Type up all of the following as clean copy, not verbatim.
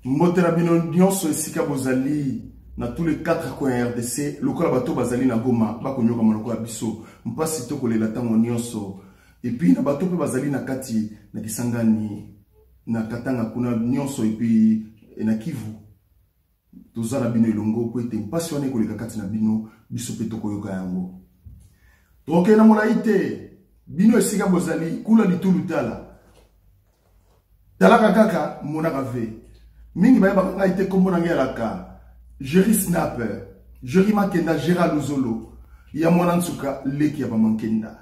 Mbote na bino nyonso esika bozali na tous les quatre coins ya RDC, lokola bato bazali na Goma bakonyokama lokola biso mpasi to kolela ntango nyonso, epuis na bato mpe bazali na kati na Kisangani na Katanga kuna nyonso, epuis na Kivu, toza na bino elongo mpo ete mpasi wana ekoleka kati na bino, biso mpe tokoyoka yango. Tokokende na molai te, bino esika bozali kula litulu tala talaka kaka monaka ve mingi bayebaka ngai te. Nkombo na ngai alaka Jerry Snap, Jerry Makenda, Gérard Luzolo ya mwana nsuka leki ya bamankenda.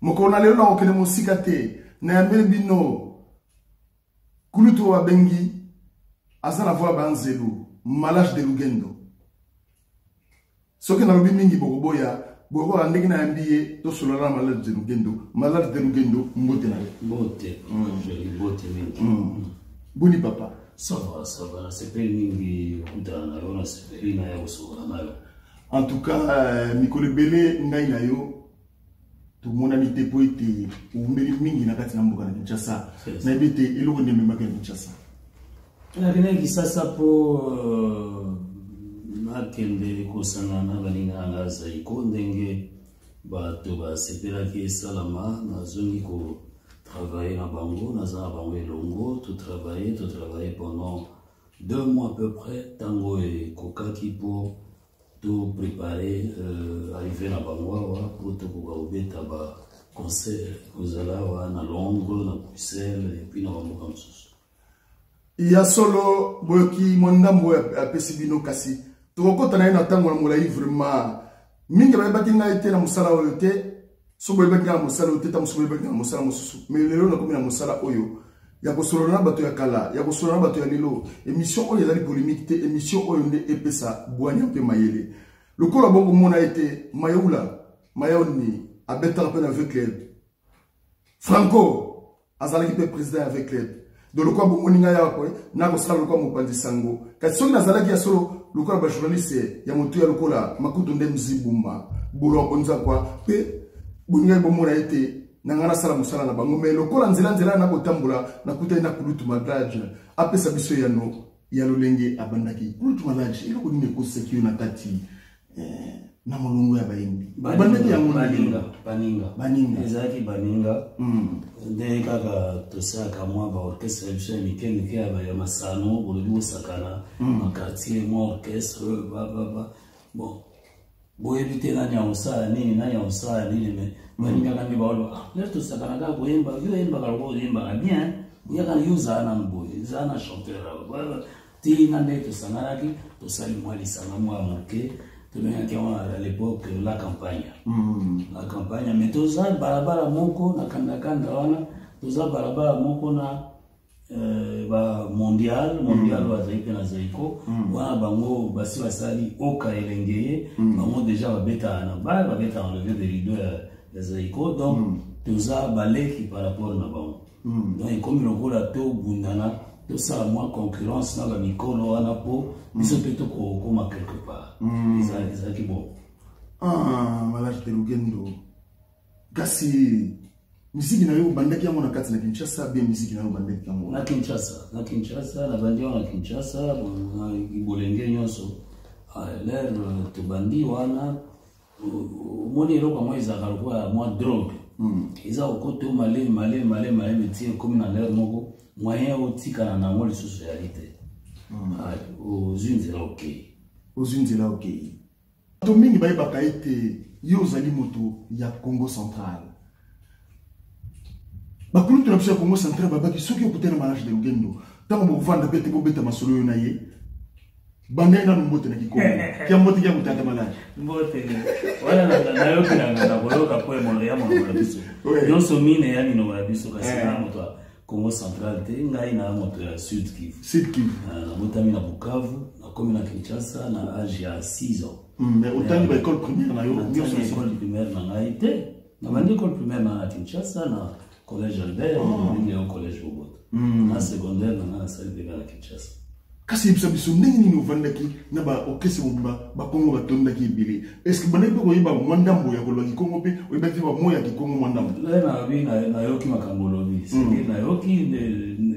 Mokolo na lelo nakokende mosika te, nayambeli bino kulutu oyo babengi aza na voix ya banzelu, Malage de Lugendo. Soki nalobi mingi bokoboya, bokoka ndenge nayambi ye tosolola na Malage de Lugendo. Malage de Lugendo, mbote na yo. Mbote, mbote mingi. Boni papa? Ça va, ça va. Nasepeli mingi kokutana na yo, nasepeli na ya kosolola na yo. En tout cas, mikolo ebele ngai na yo tomonani te mpo ete oumeli mingi na kati na mboka na Kinshasa. Nayebi ete eloko nde ememaki na Kinshasa? Nakendaki Kisasa mpo nakende kosangana na baninga na ngai Zaiko, ndenge bato basepelaki esalama. Nazongi kotravaille na bango, naza na bango elongo, totravaille totravaille pendant 2 mois à peu près, ntango ekokaki mpo to préparer arrivée na bango awa mpo tokoka kobeta ba concert kozala awa na Londres, na Bruxelles et puis na bamboka mosusu. Ya solo, boyoki mwa ndambo oyo apesi bino, kasi tokokɔta na ye na ntango na molai. Vraiment mingi bayebaki ngai te na mosala oyo te. So boyebaki ngai na mosala oyo te, ta mosusu boyebaki ngai na mosala mosusu, mais lelo nakomi na mosala oyo ya kosolola na bato ya kala, ya kosolola na bato ya lelo. Émission oyo ezali polémique te, émission oyo nde epesa bwanya mpe mayele. Lokola bokomona ete Mayeula Mayoni abetaka mpe na V Club, Franco azalaki mpe président ya V Club. Donc lokola bomoni ngai awa koye nakosala lokola mopanzi sango, kasi soki nazalaki ya solo lokola bajournaliste ya motuya lokola Makutu nde Mzibumba Bolo ya Bonzakwa mpe boningai bomona ete na ngai nasala mosala na bango. Mais lokola nzela nzela nakotambola, nakutani na kulutu Malage, apesa biso yano ya lolenge abandaki. Kulutu Malage, eloko nini ekosaki yo na kati na molongo ya bayembi? Obandaki yango? Baninga, baninga. Baninga. Ezalaki baninga, ndenge kaka tosalaka mwa baorchestre ya biso ya mike mike ya masano, bolobi bosakana na quartier, mwa orchestre bababa. Bon, boyebi te nani akosala nini, nani akosala nini, mais balingaka nde baoloba: "Ah, lelo tosakana kaka koyemba, yo oyembaka lokola oyembaka bien, oyaka yo ozala nanu boye, ezala na chanteur." Tina nde tosanganaki, tosali mwa lisanga mwa moke, tobengaki yango à l'époque La Campagne. La Campagne, mais toza balabala moko na kandakanda wana, toza balabala moko na ba Mondial. Mondial oyo azali mpe na Zaiko wana, bango basi basali oka elenge ye, bango déjà babetaka na bar, babetaka na lever de rideau ya Zaiko. Donc toza baleki par rapport na bango. Donc ekomi lokola tobundana, tosala mwa concurrence na bamikolo wana mpo biso mpe tokokoma quelque part. Ezalaki bon. Ah, Malage de Lugendo, kasi miziki na yo obandaki yango na kati na Kinshasa bien? Miziki na yo obandaki yango? Na Kinshasa, na Kinshasa, nabandi yango na Kinshasa. Bon, na bolenge nyonso l'heure tobandi wana, omoni eloko yango ezalaka lokola mwa drogue, eza kokota yo malemi malemi malemi malemi ti ekomi na l'heure moko, moyen otikana na yango lisusu eyali te. Ah, ozwi nzela, okei. Ozwi nzela, okei. Bato mingi bayebaka ete yo ozali moto ya Congo Central. Bakulutu na biso ya Congo Central babaki soki okutani na Malage de Lugendo, ntango bokovanda mpe te bobeta masolo oyo na ye, banda ye nanu mbote na kikongo. Kia mbote kia kutata Malage. Mbote wana nayoki na koyoka po ya monoko na biso nyonso mine ya minoko na biso, kasi na moto Congo Central te, ngai na moto ya Sud Kivu. Sud Kivu. Nabotami na Bukavu, nakomi na Kinshasa na age ya 6 ans. Mais otangi ba école primaire na yo nyonso? École primaire na ngai te. Nabandi école primaire na Kinshasa, na collège Albert, ndenge yo collège Boboto. Na secondaire na ngai nasali mpe na Kinshasa. Kasi yebisa biso ndenge nini ovandaki na baorchestre mobimba, bakongo batondaki ebele. Est-ce bandaki mpe koyeba mwa ndambo ya koloba kikongo, mpe oyebaki mpe bamo ya kikongo mwa ndambo? Nalobi, nayoki makambo olobi, seke nayoki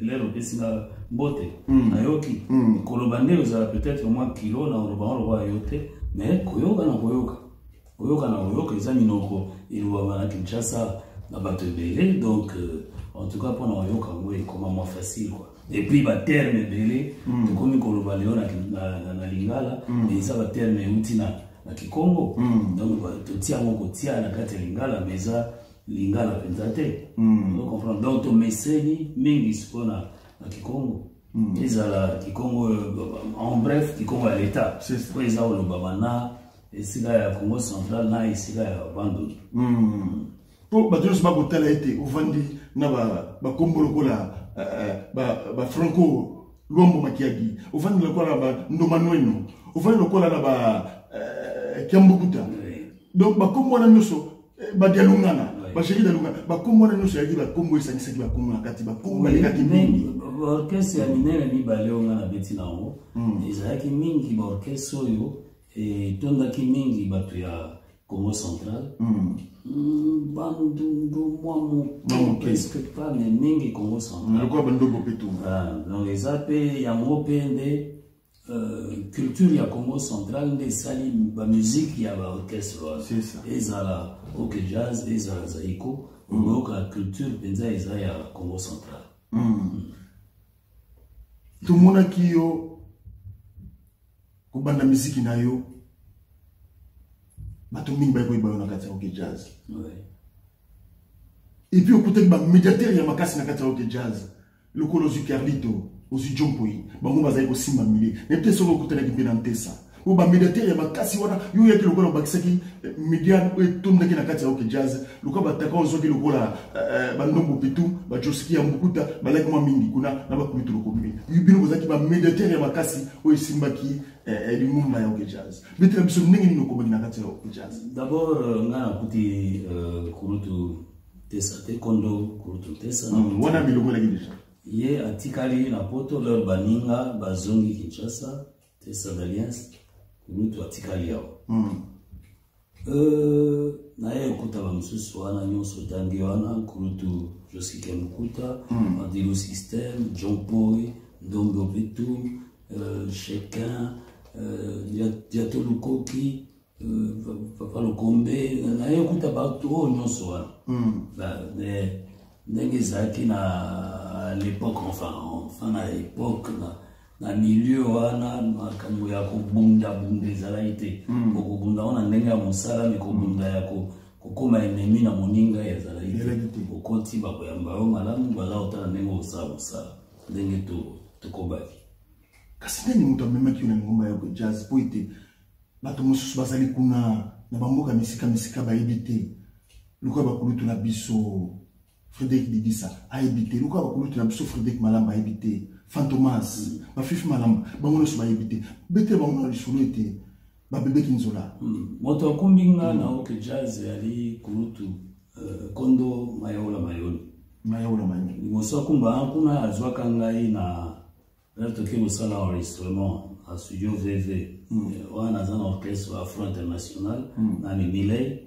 lelo opesi nga mbote. Nayoki koloba nde ozala peut-être mwa kilo na koloba ngo lokola yo te, mais koyoka na koyoka, koyoka na koyoka, eza minoko elobama na Kinshasa na bato ebele. Donc en tout cas, mpona koyoka yango ekoma mwa facile, quoi. Et puis baterme ebele tokomi koloba lelo na lingala, mais eza baterme euti na kikongo. Donc totia yango kotia na kati ya lingala, mais eza lingala mpenza te. Comprendre? Donc tomeseni mingi sikoyo na kikongo, ezala kikongo, en bref, kikongo ya l'État po eza kolobama na esika ya Congo Central na esika ya Bandundu. Mpo bato nyonso bakotala ete ovandi na bakombo lokola bafranco Lwambo Makiadi, ovandi lokola na bandomanueno, ovandi lokola na bakiambukuta. Donc bakombo wana nyonso, badialungana, basheri dalungana, bakombo wana nyonso eyaki bakombo esangisaki bakombo na kati, bakombo balekaki mingi. Baorchestre ya minene mibale oyo nga nabeti na yango ezalaki mingi baorchestre oyo etondaki mingi bato ya Congo Central, Bandundu mwa moke, presque pas, mais mingi Congo Central. Lokola bandombo mpe tu. Donc eza mpe yango mpe nde culture ya Congo Central nde esali bamusique ya baorchestre wana, ezala OK Jazz, ezala Zaiko. Okoyoka culture mpenza eza ya Congo Central. Tomonaki yo kobanda miziki na yo, bato mingi bayi koyeba yo na kati ya OK Jazz. Et puis okutaki bamédiateur ya makasi na kati ya OK Jazz, lokola ozwi Carlito, ozwi Jompoi, bango bazali kosimba milie. Nayebi te soki okutanaki mpe na Ntesa oyo bamédiateur ya makasi wana. Yo oyaki lokola obakisaki médiane oyo etondaki na kati ya OK Jazz, lokola bataka ozwaki lokola bandombo pitu, bajosiki ya mbukuta, balaki mwa mingi kuna na bakulutu lokomi. Bino bozalaki bamédiateur ya makasi oyo esimbaki lingomba ya OK Jazz. Betela biso ndenge nini okomaki na kati ya OK Jazz. D'abord, ngai nakuti kulutu Tesa te, kondo kulutu Tesa. Wana milongo elaki déjà. Ye atikali na Poto. Lor baninga bazongi Kinshasa, Tesa d'Alliance kulutu atikali awa. Naye ekuta bamosusu wana nyonso otangi wana, kulutu Josike Mukuta, Adilu System, John Poi, Ndombe Opetu, Shekin, Diato Lukoki, Papa Lokombe. Naye ekuta bato oyo nyonso wana. Ndenge ezalaki na l'époque, enfin na époque na milieu wana, makambo ya kobundabunda ezalaki te. Okobunda wana ndenge ya mosala, me kobunda ya kokóma ennemi na moninga ezalaki te. Okoti, bakoyamba yo malamu, baza kotala ndenge osala mosala, ndenge tokobaki. Kasi ndenge moto amemaki yo na lingomba ya jazz, mpo ete bato mosusu bazali kuna na bamboka misika misika bayebi te, lokola bakulutu na biso Frédéric Didisa ayebi te, lokola bakulutu na biso Frédéric Malamba ayebi te, Fantomas, Bafifi Malamba, bango nyonso bayebi te. Betela bango na lisolo ete babebeki nzola. Moto akumbi nga na OK Jazz ali kulutu Kondo Mayaola Mayoni. Mayaola Mayoni. Liboso akumba kuna, azwaka ngai na lere toke kosala enregistrement na studio VV. Wana naza na orchestre Afro International na Mimilei.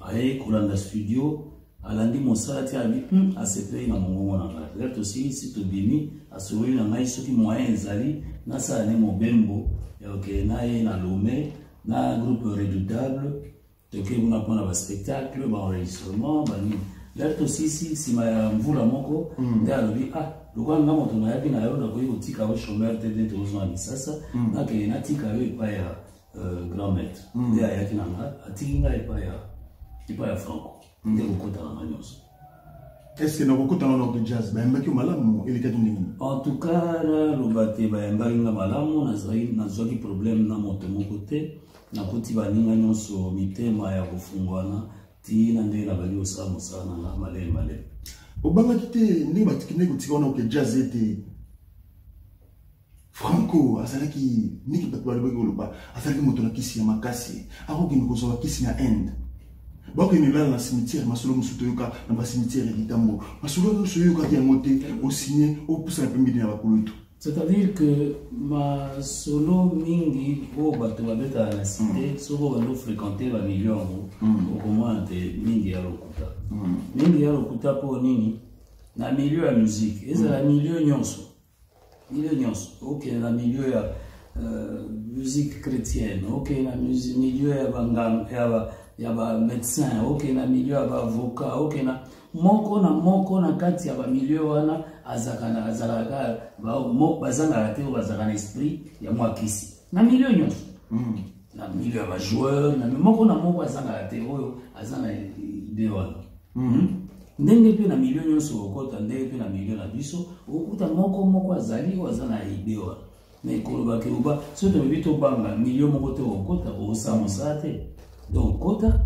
Aye kolanda studio, alandi mosala ti abi asepeli na mongongo na ngai. Lere tosilisi, tobimi, asololi na ngai soki moyen ezali nasala ne mobembo ya okende na ye na Lome na groupe Redoutable. Toke kuna mpona baspectacle, baenregistrement, banini. Lere tosilisi, nsima ya mvula moko nde alobi: "Ah, lokola nga moto nayaki na yo, nakoki kotika yo chômeur te. Nde tozwa misasa, nakende natika yo epai ya grand maître." Nde ayaki na nga, atiki ngai epai ya Franco, nde kokota na nga nyonso. Est ce que na kokota na OK Jazz, bayambaki yo malamu? Elekaki ndenge nini? En tout cas, naloba te bayambaki nga malamu. Nazwaki problème na moto moko te. Nakuti baninga nyonso mitema ya kofungwana, ntina ndenge nabandi kosala mosala na nga malele malele. Obangaki te ndenge batikindaki kotika wana OK Jazz ete Franco azalaki ndenge bato balobaki koloba, azalaki moto na kisi ya makasi, akokende kozwa bakisi na Inde, bakokende lala na cimetière. Masolo mosusu toyoka na bacimetière ya Kitambo, masolo nyonso oyokaki yango te, osigne opusana pembeni na bakulutu. C'est-à-dire que masolo mingi oyo bato babetaka na cité, soki obandi ofréquente bamilio yango, okomona te mingi ya lokuta, mingi ya lokuta. Mpo nini? Na milieu ya musique, ezala milieu nyonso, milieu nyonso, okende na milieu ya musique chrétienne, okende na milieu ya banganga, ya bamédecin, okende na milieu ya baavocat, okende na moko na moko na kati ya bamilieu wana, azalaka bazangaka te oyo bazalaka na esprit ya mwa kisi na milieu nyonso, na milieu ya bajoueur, na moko na moko azangaka te oyo aza na idée wana. Ndenge mpe na milieu nyonso okota, ndenge mpe na milieu na biso okuta moko moko azali oyo aza na idée wana. Mais kolobaki oba soki tolobi tobanga milieu moko te, okota okosala mosala te. Donc kota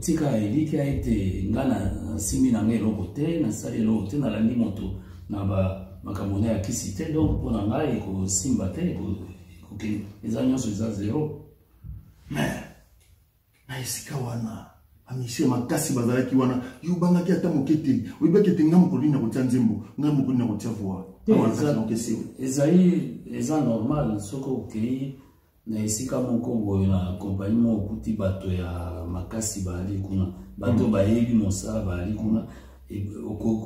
tika elikya ete nga nasimbi na ngai eloko te, nasali eloko te, nalandi moto na makambo na ya kisi te. Donc mpo na ngai ekosimba te, eza nyonso eza zero. Mais na esika wana bamisie makasi bazalaki wana, yo obangaki ata moke te? Oyebaki ete nga mokolo nini nakotia nzembo, ngai mokolo nini nakotia voix? Ezali, eza normal. Soki okei na esika moko boye, na kompani moko, okuti bato ya makasi baali kuna, bato bayebi mosala baali kuna,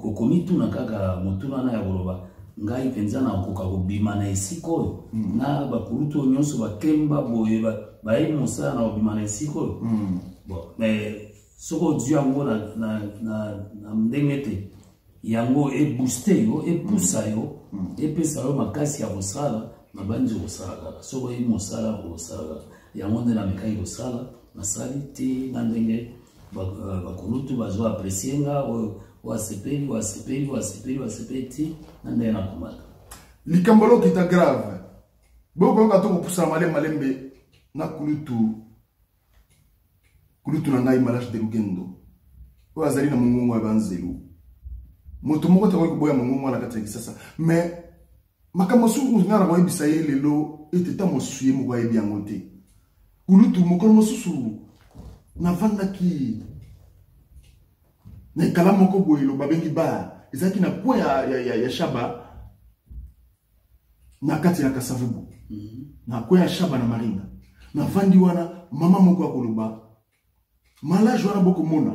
okomituna kaka motuna na ya koloba: ngai mpenza nakoka kobima na esika oyo na bakulutu oyo nyonso bakemba boye, bayebi mosala, na kobima na esika oyo? Bon, mais soki ozwi yango na ndenge te yango ebooste yo, epusa yo, epesa yo makasi ya kosala, mabandi kosala kaka. Soki oyebi mosala, okosala kaka yango. Nde namekaki kosala, nasali te na ndenge bakulutu bazo apprécie nga, oyo asepeli, oyo asepeli, oyo asepeli, oyo asepeli, ti na ndenge nakomata. Likambo lokita grave, bokoyoka to kopusana malembe malembe na kulutu, kulutu na ngai Malage de Lugendo, oyo azali na mongongo ya banzelu. Moto moko te akoki koboya mongongo wana kati ya Kisasa. Mais makambo mosusu ngai na koyebisa ye lelo ete ta mosusu ye moko ayebi yango te. Kulutu, mokolo mosusu navandaki na ekala moko boye, lo babengi bar, ezalaki na coin ya Shaba na kati ya Kasavubu, na coin ya Shaba na Marina. Navandi wana, mama moko akoloba: "Malage wana bokomona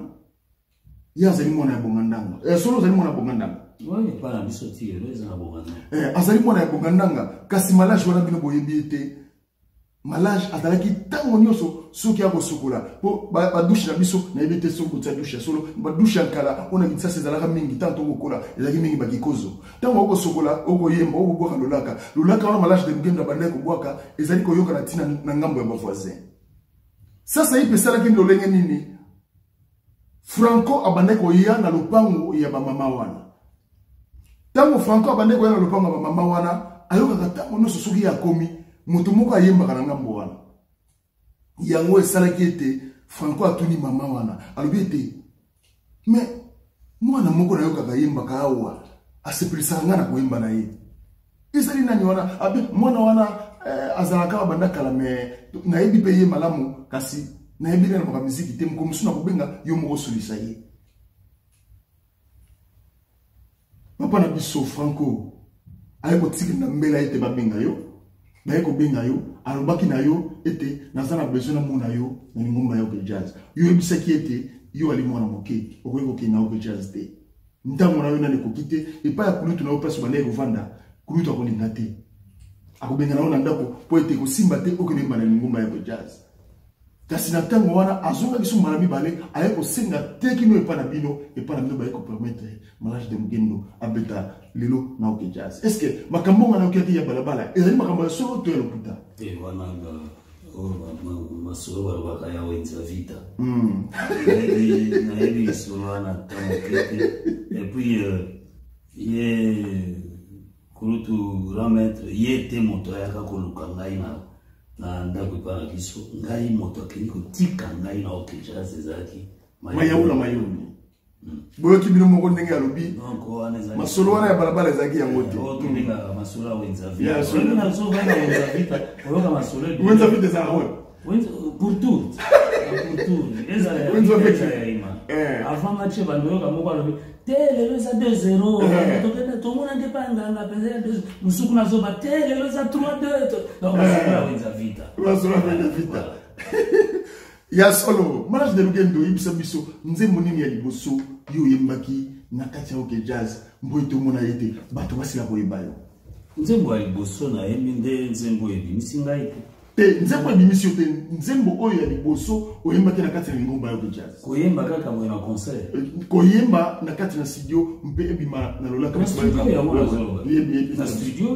ye azali mwana ya Bongandanga." Solo ozali mwana ya Bongandanga? Azali mwana ya Bongandanga. Kasi malage wana bino boyebi ete malage azalaki ntango nyonso soki akosukola, mpo badouche na biso, nayebi te soki kotia douche ya solo, badouche ya kala oyo na Kinshasa ezalaka mingi ntango tokokola, ezalaki mingi bakikozo. Ntango okosokola, okoyemba, okobwaka lolaka. Lolaka wana Malage de Lugendo abandaki kobwaka ezali koyoka na ntina na ngambo ya bavoisin. Sasa ye mpe esalaki lolenge nini? Franco abandaki koya na lopango ya bamama wana. Ntango Franco abandaki koya na lopango ya bamama wana, ayokaka ntango nyonso soki ye akomi, moto moko ayembaka na ngambo wana. Yango esalaki ete Franco atuni mama wana, alobi ete: "Mais mwana moko nayokaka ayembaka awa, asepelisaka ngai na koyemba na ye, ezali nani wana?" Abe mwana wana azalaka awa banda kala, mais nayebi mpe ye malamu, kasi nayebi nde na makambo miziki te. Moko mosusu nakobenga yo moko osolisa ye. Papa na biso Franco aye kotika na mbela ete babenga yo. Baye kobenga yo, alobaki na yo ete: "Naza na besoin namona yo na lingomba ya OK Jazz." Yo oyebisaki ete yo ali mwana moke, okoki kokende na OK Jazz te, ntango na yo nani ekoki te. Epai ya kulutu na yo, place bandaki kovanda, kulutu akolinga te, akobenga na yo na ndako mpo ete kosimba te okende yemba na lingomba ya OK Jazz. Kasi na ntango wana azongaki so mbala mibale, aye kosenga te kino epai na bino. Epai na bino baye kopermettre Malage de Lugendo abeta lelo na OK Jazz. Est ce que makambo nga nayokiaki ya balabala ezali makambo ya solo to ya lokuta? Te, wana oyo masolo balobaka ya wenza vita. Nayebi lisolo wana ta moke te. Et puis ye kulutu grand maître, ye te moto ayaka koluka ngai na ndako epai na biso. Ngai moto akendi kotika ngai na OK Jazz ezalaki Mayaula Mayombi. Boyoki bino moko ndenge alobi, masolo wana ya balabala ezalaki yango te. Tobengaka masolo ya Wenza Vita, oyoka masolo. Wenza Vita ezalaka oyo. Pour tout, pour tout, ezala ya ima. Avant match, bando oyoka moko alobi te: "Lelo eza 2-0, tokende tomona nde pa nganga mpenza ya mosuku." Nazoba te: "Lelo eza 3-2." Donc masolo ya Wenza Vita. Masolo ya Wenza Vita ya solo. Malage de Lugendo, oyebisa biso nzembo nini ya liboso yo oyembaki na kati ya OK Jazz, mpo ete omona ye te bato basila koyeba yo? Nzembo ya liboso nayembi nde nzembo ebimisi ngai te. Te, nzembo ebimisi yo te, nzembo oyo ya liboso oyembaki na kati ya lingomba ya OK Jazz. Koyemba kaka boye na concert? Koyemba na kati na studio mpe ebima na lolaka. Na studio, yango nazoloba, na studio.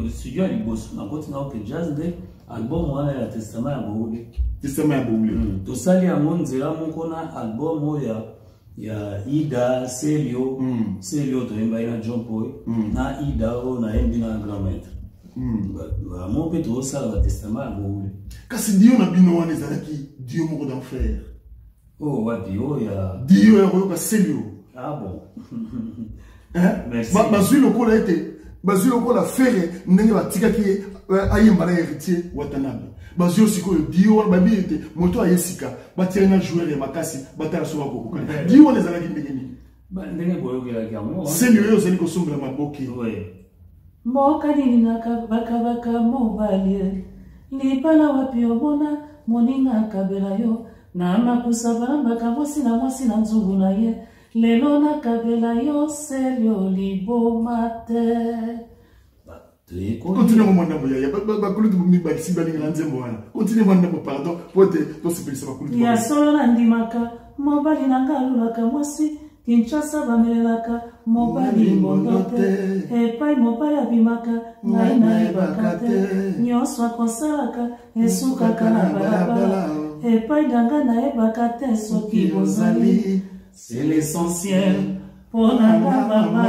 Studio ya liboso nakoti na OK Jazz nde album wana ya Testament ya Boule. Testament ya Boule. Tosali yango nzela moko na album oyo ya Ida Selio. Selio toyembaki na John Poy, na Ida oyo nayembi na grand maître. Bamo mpe tozosala batestament ya Boule. Kasi duo na bino wana ezalaki duo moko d'enfer. Oyo wapi? Oyo ya Duo ya koyoka Selio. Ah bon. Bazwi lokola ete bazwi lokola Ferre, ndenge batikaki ye ayemba na Héritier Watanabe, bazwi yo sikoyo duo wana, babi ete moto aye sika, batiaki na joueur ya makasi, batala so bakokoka. Duo wana ezalaki ndenge nini? Ndenge boyokelaki yango. Selio oyo ozali kosombela maboke. Mboka nini bakabaka mobali libala? Wapi omona moninga akabela yo na makusa? Balambaka mwasi na mwasi na nzungu na ye. Lelo nakabela yo Selio, liboma te. Continue ngo mwa ndambo yaya. Bakulutu bakisi balinga nzembo wana. Continue mwa ndambo, pardon, po ete tosepelisa bakulutu. Ya solo, nandimaka mobali na nga alulaka mwasi. Kinshasa bamelelaka mobali mbondo te. Epai mobali abimaka, ngai nayebaka te. Nyonso akosalaka esukaka na balabala. Epai na ngai nayebaka te soki bozali. C'est l'essentiel mpo na nga, mama.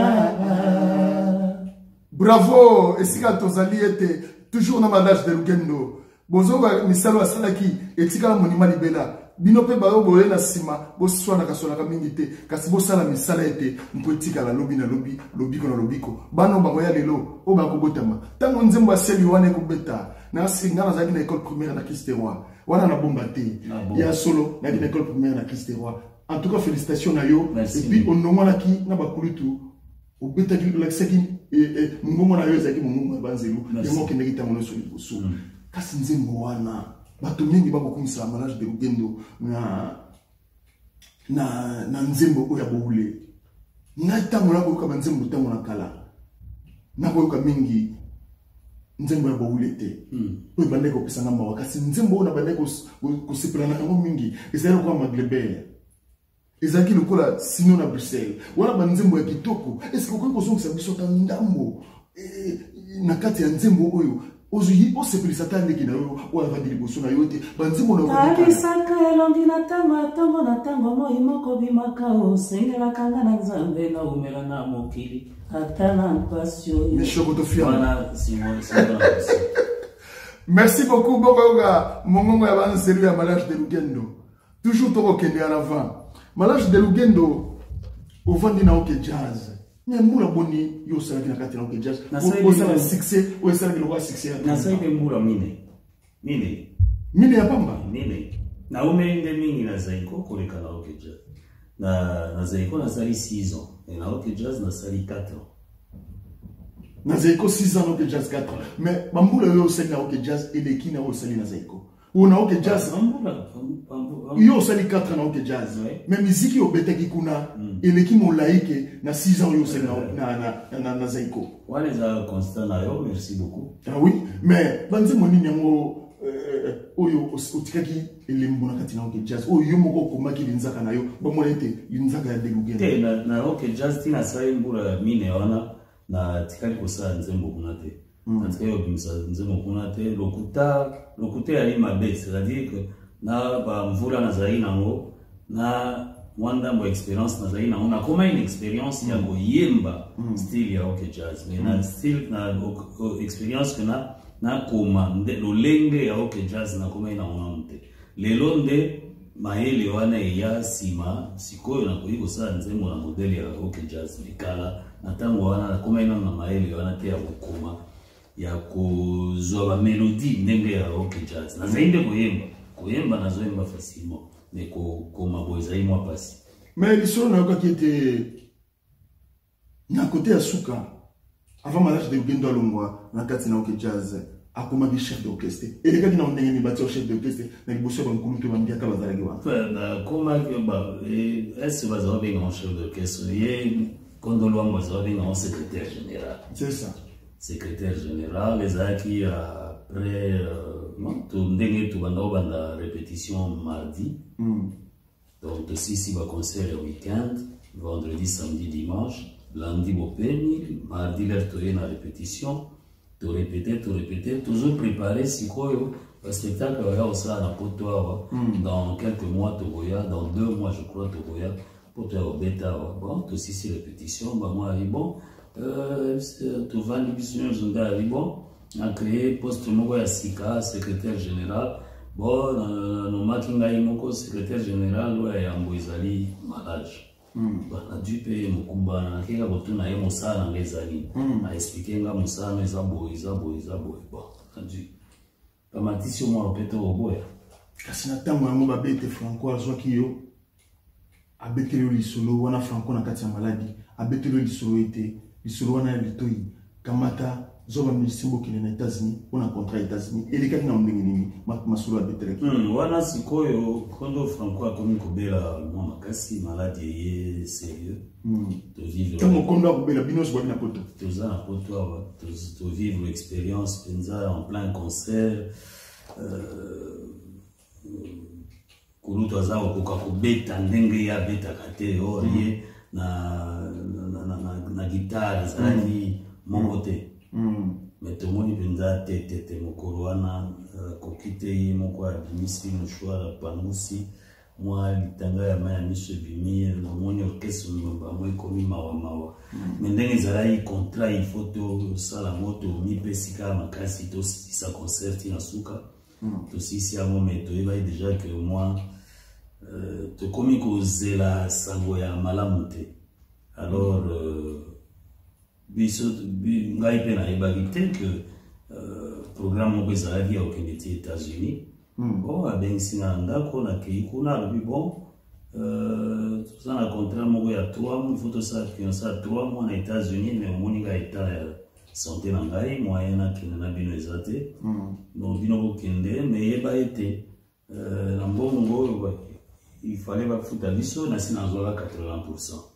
Bravo. Esika tozali ete toujours na Malage de Lugendo, bozoba misalo asalaki etikala monima libela. Bino mpe bayo boye na nsima, boswanaka swanaka mingi te, kasi bosala misala ete mpo etikala lobi na lobi, lobiko na lobiko. Bana oyo bakoya lelo, oyo bakobotama, ntango nzembo aseli wana ekobeta. Nga nazalaki na école primaire na Christ Roi wana, na bomba te, ya solo, nayaki na école primaire na Christ Roi. En tout cas, félicitation na yo. Et puis onongwanaki na bakulutu, obetaki, olakisaki mongongo na yo ezalaki mongongo ya banzelu. Yango okendaki ntango nyonso liboso. Kasi nzembo wana, bato mingi bakokumisa Malage de Lugendo na nzembo oyo ya Boule. Ngai ntango nakoyoka banzembo ntango na kala, nakoyoka mingi nzembo ya Boule te oyo ebandaki kopesanga mawa. Kasi nzembo oyo nabandaki kosepela na yango mingi ezali lokola Maglebele, ezalaki lokola Sino na Bruxelles. Wana banzembo ya kitoko. Est-ce okoki kozongisa biso ata ndambo na kati ya nzembo oyo osepelisa ata ndeki na yo oyo avandi liboso na yo te, banzembo na Talisaka elongi na ntango ya ntongo, na ntango moi moko bimaka. Osengelaka nga na Nzambe naumela na mokili ata na mpasi oyo. Wana. Merci beaucoup. Bokoyoka mongongo ya banzelu ya Malage de Lugendo. Toujours tokokende en avant. Malage de Lugendo, ovandi na OK Jazz me mbula boni? Yo osalaki na kati na OK Jazz, osala succès oyo esalaki lokola succès? Nasali mpe mbula mine, mine. Mine ya pamba? Mine. Naumeli nde mingi na Zaiko koleka na OK Jazz. Na Zaiko nasali 6 ans, mais na OK Jazz nasali 4 ans. Na Zaiko 6 ans, na OK Jazz 4 ans. Mais bambula oyo osali na OK Jazz eleki na oyo osali na Zaiko. Oyo na OK Jazz, yo osali 4 ans na OK Jazz, mais miziki obetaki kuna eleki molai ke na 6 ans oyo osali na Zaiko. Wana eza constat na yo, merci beaucoup. Ah oui, mais banzembo nini yango oyo otikaki elembo na kati na OK Jazz, oyo yo moko okomaki linzaka na yo, bamona ete linzaka ya Delugendo? Te, na OK Jazz ntina asali mbula mine wana, natikali kosala nzembo kuna te. Natikali kobimisa nzembo kuna te. Lokuta, lokuta eyali mabe. C'est-à-dire que na bamvula nazalaki nango, na mwa ndambo ya expérience nazalaki nango, nakoma une expérience ya koyemba style ya OK Jazz, mais na style na expérience ke na nakoma nde lolenge ya OK Jazz, nakomaki nango nanu te. Lelo nde. Mayele wana eya nsima. Sikoyo nakoki kosala nzembo na modele ya OK Jazz, mais kala na ntango wana nakomaki nano na mayele wana te ya kokoma, ya kozwa bamélodie ndenge ya OK Jazz. Nazali nde koyemba, koyemba nazoyemba facilement, mais kokoma boye ezali mwa mpasi. Mais lisolo nayokaki ete na kote ya suka, avant Malage de Lugendo alongwa na kati na OK Jazz, akomaki chef d'orchestre. Elekaki na ndenge nini batia chef d'orchestre na liboso ya bankulu to bambiaka bazalaki wana? Nakomaki, ese bazala babengango chef d'orchestre, ye Kondo Lwango azala babengango secrétaire général. C'est ça. Secrétaire général ezalaki après to ndenge tobanda kobanda répétition mardi. Donc tosisi baconcert ya week-end, vendredi, samedi, dimanche, lundi bopemi, mardi l'heure toye na répétition, torépéte, torépéte, tozoprépare sikoyo baspectacle baya kosala na poto awa. Dans quelques mois tokoya, dans 2 mois je crois, tokoya po toya kobeta awa. Bon, tosisi répétition, bango ali bon, tovandi biso nyonso nde ali bon, acréé poste moko ya sika, secrétaire général. Bon, nanomaki ngai moko secrétaire général. Oyo ya yambo ezali Malage. Nazwi mpe mokumba, nakeka kotuna ye mosala na ngai ezali. Aexpliquer nga mosala no eza boye, eza boye, eza boye. Bon, nazwi bamatisi yo mwana mpe to oboya. Kasi na ntango yango babete Franco azwaki yo, abeteli yo lisolo wana. Franco na kati ya maladi, abeteli yo lisolo ete lisolo wana ya litoi, kamata, zwa bamusicien, bokende na États-Unis mpona contrat États-Unis. Elekaki na ndenge nini masolo abetelaki? Wana sikoyo kondo Franco akomi kobela mwa makasi, maladi eye sérieux. Ntango kondo akobela, bino nyonso bwaki na poto? Toza na poto awa, tovivre expérience mpenza en plein concert. Kulutu aza kokoka kobeta ndenge ye abetaka te, or ye na guitare ezalaki moko te. Mais tomoni mpenza te te te, mokolo wana akoki te, ye moko abimisi mouchoir, apangusi mwa litanga ya mai ya miso ebimi. Namoni orchestre bango ekomi mawa mawa. Mais ndenge ezalaki contrat, il faut tosala yango, tomipesi kaka makasi, tosisa concert na suka. Tosisi yango, mais toyebaki déjà que moi tokomi kozela sango ya malamu te. Alors biso ngai mpe nayebaki te que programme moko ezalaki ya kokende ti États-Unis. Bon, abengisi nga na ndako, nakei kuna, alobi bon, toza na contrat moko ya 3 mois, il faut tosala 3 mois na États-Unis, mais omoni ngai, état ya santé na ngai, moyen nakende na bino eza te. Donc bino bokende, mais yeba ete na mbongo oyo il fallait bafuta biso, nasi nazwaka 80%.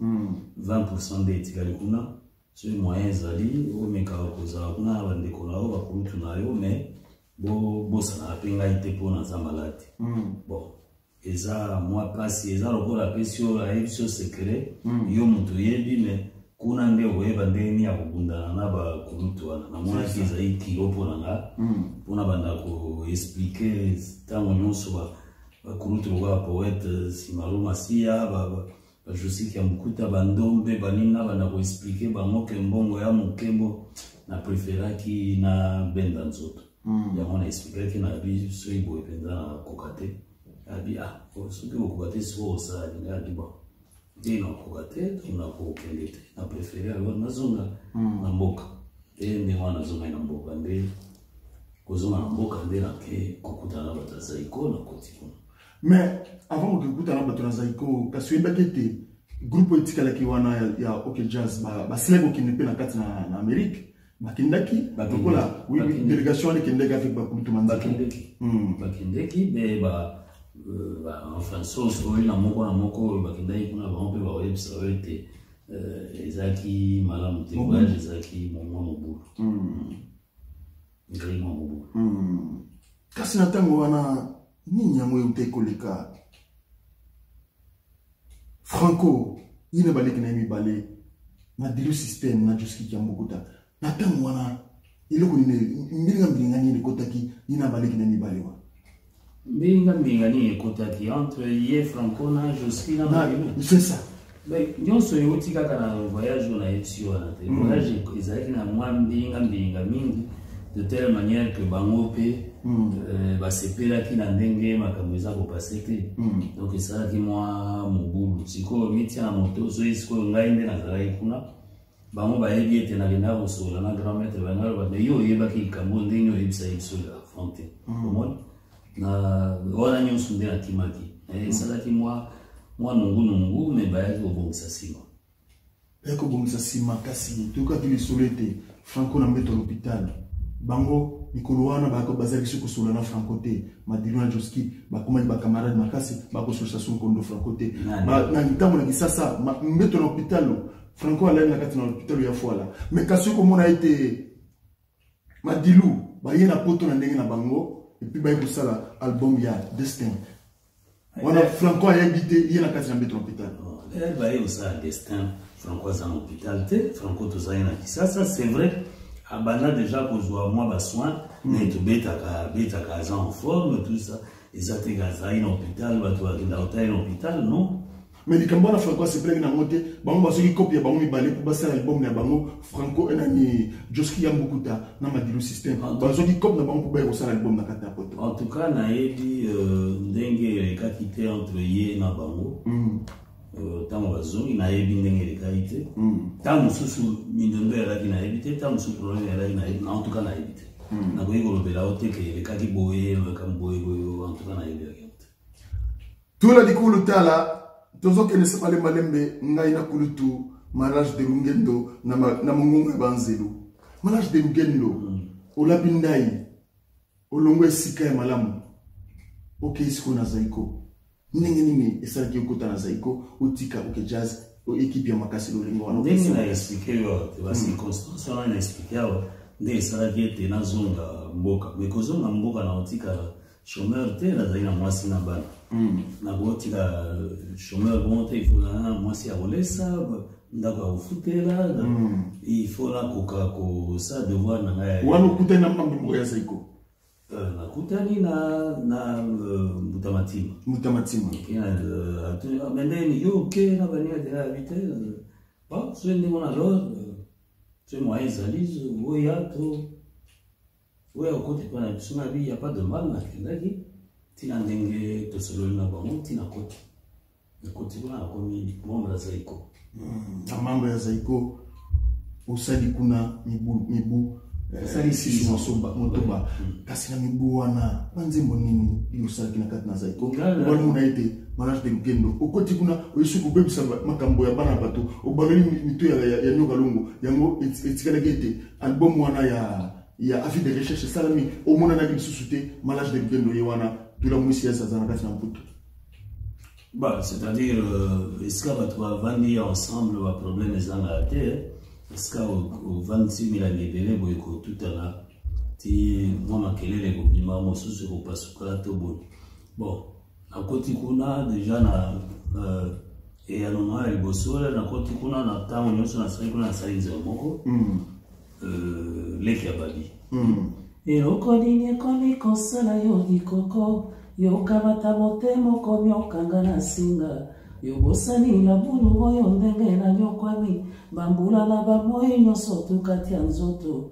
20% nde etikali kuna. Soki moyen ezali, omekaka kozala kuna na bandeko na yo, bakulutu na yo, mais bobosanaka mpe ngai te mpo naza malade. Bon, eza mwa mpasi, eza lokola apesi oyo ayebisi yo secret. Yo moto oyebi, mais kuna nde oyeba ndenge nini ya kobundana na bakulutu wana. Namonaki ezali kilo mpo na nga mpona banda koexpliquer ntango nyonso bakulutu lokola poète Simaro Masiya, bajosiki ya mokuta, bandombe, banini, na banda koexpliquer bango ke mbongo ya mokembo. Na préféraki nabenda nzoto. Yango na expliquaki na bi soki boye mpenza nakoka te. Abi ah, soki okoka te, sikoyo osala nini? Abi bon, nde nakoka te, donc nakokende te, na préféré alors nazonga na mboka. Nde ndenge wana nazongai na mboka. Nde kozonga na mboka nde nake kokutana na bato ya Zaiko, nakoti kuna. Mais avant koke kokutana na bato na Zaiko, kasi oyebaki ete groupe oyo etikalaki wana ya OK Jazz basilaki kokende mpe na kati na Amérique, bakendaki lokola délégation wana ekendaki avec bakulutu Manzaki? Bakendeki mpe ba enfin soso oyo na moko oyo bakendaki kuna, bango mpe bakoyebisa oyo ete ezalaki malamu te, voyage ezalaki mwa mobulu, ezalaki mwa mobulu. Kasi na ntango wana nini yango euta ekoleka Franco ye na baleki na ye mibale na Dilu Système na Joski Kiambukuta? Na ntango wana eloko nini, mbilinga mbilinga nini ekotaki ye na baleki na ye mibale wana? Mbilinga mbilinga nini ekotaki entre ye Franco na Joski na? C'est ça. Nyonso euti kaka na voyage oyo nayebisi wana te. Voyage ezalaki na mwa mbilinga mbilinga mingi. De telle manière que bango mpe basepelaki na ndenge makambo eza kopase te. Donc esalaki mwa mobulu. Sikoyo mitia na moto, soki sikoyo ngai nde nazalaki kuna, bango bayebi ete nakendaka kosolola na grand maître, bango me yo oyebaki likambo ndenge oyebisaki biso avant te. Omoni na wana nyonso nde nakimaki, esalaki mwa nungunungu, me bayaki kobongisa nsima. Bayaki kobongisa nsima, kasi toyokaki lisolo ete Franco na mbeto ya l'hôpital, bango mikolo wana bazalaki soki kosolola na Franco te. Madilu na Joski bakomaki bacamarade makasi, bakosolisa so nkondo Franco te na ntango na Kisasa, mbeto na hôpital, Franco alali na kati na hôpital ya Fwala. Mais kasi okomona ete Madilu baye na Poto na ndenge na bango, et puis baye kosala album ya Destin wana, Franco ayebi te, ye na kati na mbeto na hôpital. Baye kosala Destin, Franco aza na hôpital te. Franco tozali na Kisasa, c'est vrai, abanda déjà kozwa mwa basoin, mais tobetaka betaka, aza en forme, tout ça. Eza te azali na hôpital, bato bakenda kotala na hôpital, non. Mais likambo wana Franco asepelaki nango te. Bango basoki kopi ya bango mibale mpo basala album na bango. Franco enani Joski ya Mbukuta na Madilu Système bazwaki kope na bango mpo baya kosala album na kati ya Poto. En tout cas nayebi ndenge elekaki te entre ye na bango. Ntango bazongi, nayebi ndenge elekaki te. Ntango mosusu mindondo eyalaki, nayebi te. Ntango mosusu problème eyalaki, nayebi. En tout cas nayebi te. Nakoki kolobela o te ke elekaki boye, makambo boye boye. En tout cas nayebi yango te. Tula likulu, tala, tozokende se malembalembe. Ngai na kulutu Malage de Lungendo na mongongo ya banzelu. Malage de Lungendo, olapi ndai, olongo esika ya malamu, okei sikoyo na Zaiko. Ndenge nini esalaki okota na Zaiko, otika OK Jazz, équipe ya makasi lolengo wana? Ndenge na expliquer yo te, bacirconstance wana na expliquer awa nde esalaki ete nazonga mboka. Me kozonga mboka, na otika chômeur te. Nazali na mwasi na bana, nakotika chômeur bongo te. Il faut na mwasi ya kolesa, ndako ya kofutela, il faut nakoka kosala devoir na ngai. Wana okutani na mambo moko ya Zaiko? Nakutani na Mbuta Matima. Mbuta Matima. Me ndeni yo oke na baninga te, nayebi te. Bon, soki ndenge wana, alors soki moyen ezali, oya to oya okota epai na biso. Nabi ya pas de mal, nakendaki ntina ndenge tosololi na bango, ntina koti, nakoti kuna, nakomi membre ya Zaiko. Na membre ya Zaiko, osali kuna mibu Osali sisi 6. Kasi na mibu wana, banzembo nini yo osalaki na kati na Zaiko? Obalomona ete Malage de Lukendo okoti kuna, oyesi kobebisa makambo ya bana bato, obaloli mito ya nyoka longo. Yango etikalaki ete album wana ya avis de recherche esalami, omonanaki lisusu te. Malage de Lukendo ye wana, tula mwisi yasi aza na kati na Mputu. Bah, c'est-à-dire esika bato bavandi ensemble, baproblème ezangaka te. Esika ovandisi milangi ebele boye kotutana ti mwa makelele ekobima, mosusu ekopasuka to boye. Bon, nakoti kuna déjà na eyano na ya liboso. Nakoti kuna, na ntango nyonso nasali kuna, nasali nzela moko, leki ya babi. Eloko nini ekomi kosala yo likoko, yokamata motema, okomi okanga na singa, yobosani labulu oyo ndenge nanyokwami bambula na bamoi nyonso tukati ya nzoto.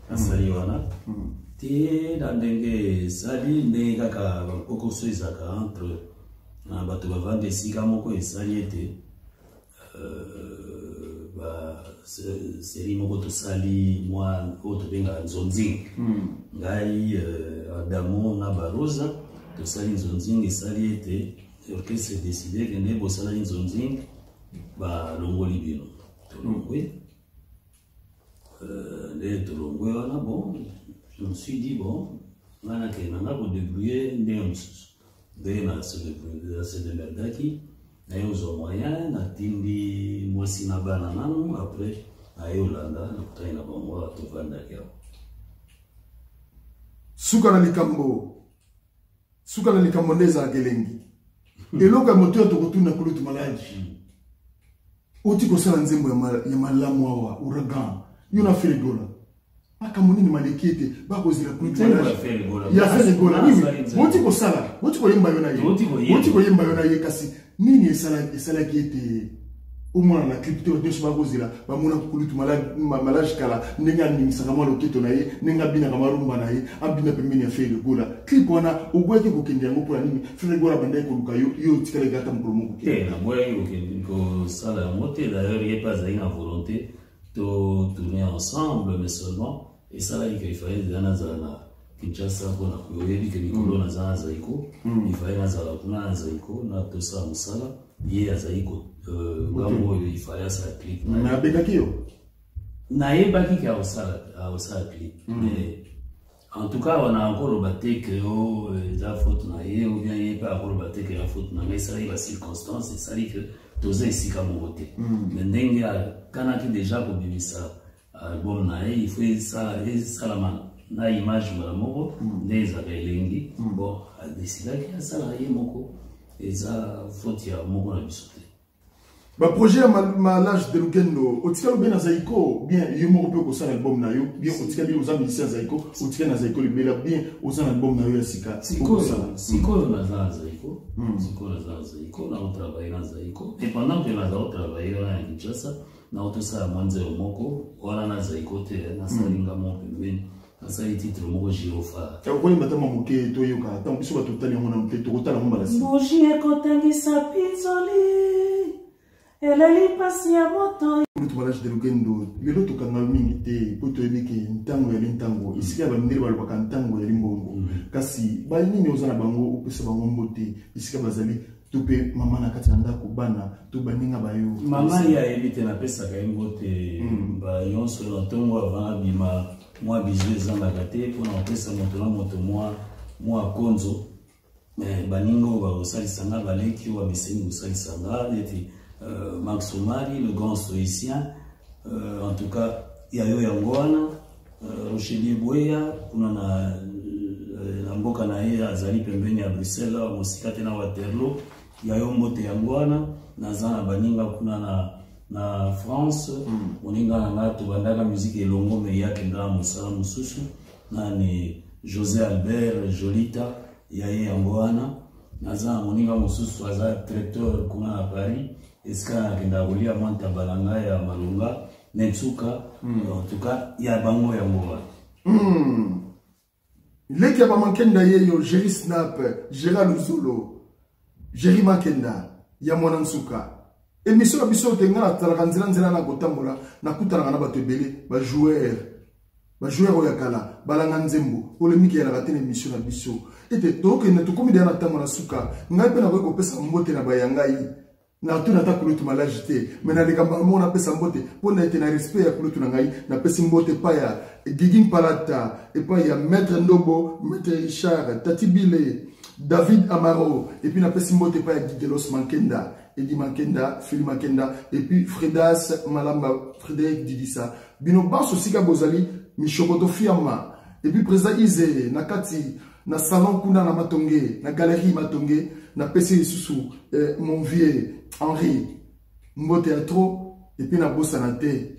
Nasali wana te na ndenge esali, ndenge kaka bakokoso ezalaka entre na bato bavandi esika moko, esali ete ba série moko tosali mwa oyo tobengaka nzonzing. Ngai, Adamo na Barosa tosali nzonzing. Esali ete orchestre décide kende bosalaki nzonzing, balongoli bino, tolongwe. Nde tolongwe wana, bon, je me suis dit, bon, ngai nakende na nga kodébrouiller ndenge mosusu. Ndenge na se démerdaki, naye ozwa moyen, natindi mwasi na bana nanu, après naye olanda, nakutani na bango awa, tovandaki awa. Suka na likambo, suka na likambo nde ezalaka elengi. Eloko ya moto oyo tokotuna, kulutu Malage, oti kosala nzembo ya malamu awa, Ouragan, yo na Ferre Gola. Makambo nini maleki ete bakozela kulutu ya Ferre Gola? Nini boti kosala, boti koyemba yo na ye, boti koyemba yo na ye, kasi nini esalaki ete Omona na clip te, nyonso bakozela bamona kulutu Malage kala, ndenge aningisaka mwa loketo na ye, ndenge abinaka marumba na ye, abina pembeni ya Ferre Gola. Clip wana oboyaki kokende yango mpona nini? Ferre Gola bandaki koluka yo, yo otikalaki ata mokolo moko te. Naboyaki kokende kosala yango te. D'ailleurs, ye mpe azalaki na volonté to tourner ensemble, mais seulement esalaki ke il fallait déjà nazala na Kinshasa mpona oyebi ke mikolo naza na Zaiko. Il fallait nazala kuna na Zaiko na tosala mosala. Ye azali ngambo oyo, il fallait asala clip. Mais abengaki yo? Nayebaki ke akosala clip, mais en tout cas wana akoloba te ke o eza faute na ye, ou bien ye mpe akoloba te ke eza faute na ngai. Esalaki bacirconstance, esali ke toza esika moko te. Mais ndenge akanaki déjà kobimisa album na ye, il faut esalama na image mbala moko nde ezalaka elengi. Bon, adecidaki asala ye moko, eza faute ya moko na biso te. Baprojet ya Malage de Lukendo, otikali obe na Zaiko bien, yo moko mpe okosala album na yo bien. Otikali, oza musicien ya Zaiko, otikali na Zaiko libela bien, oza na album na yo ya sika? Sikoyo naza na Zaiko, sikoyo naza na Zaiko, naotravaille na Zaiko. Et pendant que naza kotravaille wana na Kinshasa, naotosala mwa nzelo moko wana na Zaiko te, nasali nga moko pembeni, nasali titre moko, Gyrophare. Okoyemba ata mwa moke toyoka? Ntango biso bato totali yango nano te, tokotala yango mbala nsima. Bougie ekotangisa pinzoli, eleli mpasi ya moto. Kulutu Malage de Lukendo, lelo tokanga mingi te mpo toyebi ke ntango yali ntango, esika ya bamindele balobaka ntango yali mbongo. Kasi banini oza na bango, opesa bango mbote esika bazali, to mpe mama na kati na ndako, bana to baninga bayo. Mama ye ayebi te, napesaka ye mbote banyonso na ntongo avant abima. Mwa bizu ezangaka te mpona kopesa moto na moto mwa konzo. Baninga oyo bakosalisa nga, baleki oyo bameseni kosalisa nga, neti Max Omari, le grand stoïcien, en tout cas ya yo yango wana, Rochelier Bweya kuna na mboka na ye, azali pembeni ya Bruxelles awa, mosika te na Waterloo, ya yo mbote yango wana. Naza na baninga kuna na France, moninga na nga tobandaka musique elongo, me ye akendaka mosala mosusu, nani, José Albert Jolita, ya ye yango wana. Naza na moninga mosusu aza traiteur kuna na Paris, esika nakendaka kolia mwa ntaba na ngai ya malonga netsuka. En tout cas ya bango yango wana. Leki ya bamankenda ye yo, Géri Snap, Gérard Luzolo, Géri Mankenda ya mwana nsuka. Émission na biso te, ngai natalaka nzela nzela na kotambola, nakutanaka na bato ebele, bajoueur oyo ya kala balanga nzembo. Polémique eyalaka te na émission na biso ete tokende, tokomi deya na ntango na suka. Ngai mpe nakoki kopesa mbote na baya ngai, natuna ata kulutu Malage te, me naleka mbala moko napesa mbote mpo na ete na respect ya kulutu na ngai. Napesi mbote epai ya Gigi Mpalata, epai ya maître Ndobo, maître Richard Tati Bile, David Amaro, et puis napesi mbote epai ya Gidelos Mankenda, Edi Mankenda, Fili Mankenda, et puis Fredas Malamba, Frédéric Didisa. Bino banso sika bozali, Mishokoto Fiamma, et puis président Ize na kati na salon kuna na Matonge, na galerie Matonge, napesi lisusu mon vieux Henri mbote ya trop. Et puis nabosana te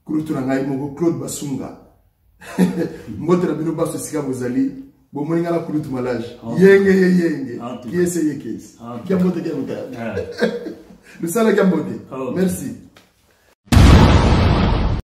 kulutu na ngai moko Claude Basunga. Mbote na bino baso esika bozali. Bomoni nga na kulutu Malage. Yenge ye yenge, kiese ye kesi, kia mbote, kia mbote, lusala kia mbote. Merci.